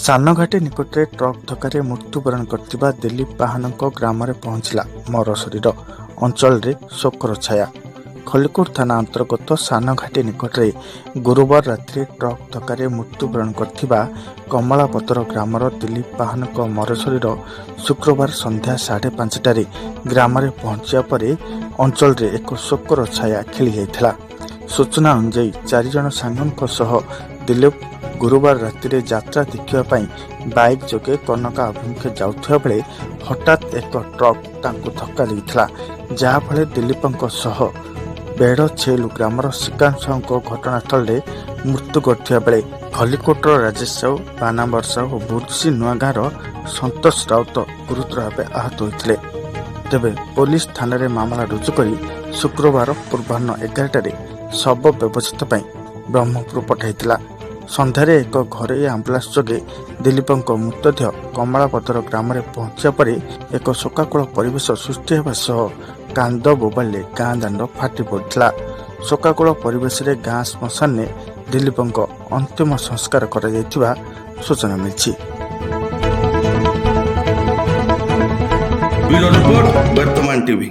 ସାନଘାଟି ନିକଟରେ ଟ୍ରକ୍ ଧକ୍କାରେ ମୃତ୍ୟୁବରଣ କରିଥିବା ଦିଲ୍ଲୀପ ପାହାନଙ୍କ ଗ୍ରାମରେ ପହଞ୍ଚିଲା ମରଶରୀର। ଅଞ୍ଚଳରେ ଶୋକର ଛାୟା। ଖଲିକୋଟ ଥାନା ଅନ୍ତର୍ଗତ ସାନଘାଟି ନିକଟରେ ଗୁରୁବାର ରାତିରେ ଟ୍ରକ୍ ଧକ୍କାରେ ମୃତ୍ୟୁବରଣ କରିଥିବା କମଳାପତର ଗ୍ରାମର ଦିଲ୍ଲୀପ ପାହାନଙ୍କ ମରଶରୀର ଶୁକ୍ରବାର ସନ୍ଧ୍ୟା 5:30ଟାରେ ଗ୍ରାମରେ ପହଞ୍ଚିବା ପରେ ଅଞ୍ଚଳରେ ଏକ ଶୋକର ଛାୟା ଖେଳିଯାଇଥିଲା। ସୂଚନା ଅନୁଯାୟୀ, ଚାରିଜଣ ସାଙ୍ଗଙ୍କ ସହ ଦିଲ୍ଲୀପ ଗୁରୁବାର ରାତିରେ ଯାତ୍ରା ଦେଖିବା ପାଇଁ ବାଇକ୍ ଯୋଗେ କନକା ଅଭିମୁଖେ ଯାଉଥିବା ବେଳେ ହଠାତ୍ ଏକ ଟ୍ରକ୍ ତାଙ୍କୁ ଧକ୍କା ଦେଇଥିଲା, ଯାହାଫଳରେ ଦିଲ୍ଲୀପଙ୍କ ସହ ବେଢ଼ଛେଲୁ ଗ୍ରାମର ଶ୍ରୀକାନ୍ତ ସାହୁଙ୍କ ଘଟଣାସ୍ଥଳରେ ମୃତ୍ୟୁ ଘଟିଥିବା ବେଳେ ଖଲିକୋଟର ରାଜେଶ ସାହୁ, ବାନାମ୍ବର ସାହୁ ଓ ବୁର୍ଜି ନୂଆଗାଁର ସନ୍ତୋଷ ରାଉତ ଗୁରୁତର ଭାବେ ଆହତ ହୋଇଥିଲେ। ତେବେ ପୋଲିସ ଥାନାରେ ମାମଲା ରୁଜୁ କରି ଶୁକ୍ରବାର ପୂର୍ବାହ୍ନ 11ଟାରେ ଶବ ବ୍ୟବଚ୍ଛେଦ ପାଇଁ ବ୍ରହ୍ମପୁର ପଠାଇଥିଲା। ସନ୍ଧ୍ୟାରେ ଏକ ଘରୋଇ ଆମ୍ବୁଲାନ୍ସ ଯୋଗେ ଦିଲ୍ଲୀପଙ୍କ ମୃତଦେହ କମଳାପଦର ଗ୍ରାମରେ ପହଞ୍ଚିବା ପରେ ଏକ ଶୋକାକୁଳ ପରିବେଶ ସୃଷ୍ଟି ହେବା ସହ କାନ୍ଦ ବୋବାଳିରେ ଗାଁ ଦାଣ୍ଡ ଫାଟି ପଡ଼ିଥିଲା। ଶୋକାକୁଳ ପରିବେଶରେ ଗାଁ ଶ୍ମଶାନରେ ଦିଲ୍ଲୀପଙ୍କ ଅନ୍ତିମ ସଂସ୍କାର କରାଯାଇଥିବା ସୂଚନା ମିଳିଛି। ବ୍ୟୁରୋ ରିପୋର୍ଟ, ବର୍ତ୍ତମାନ ଟିଭି।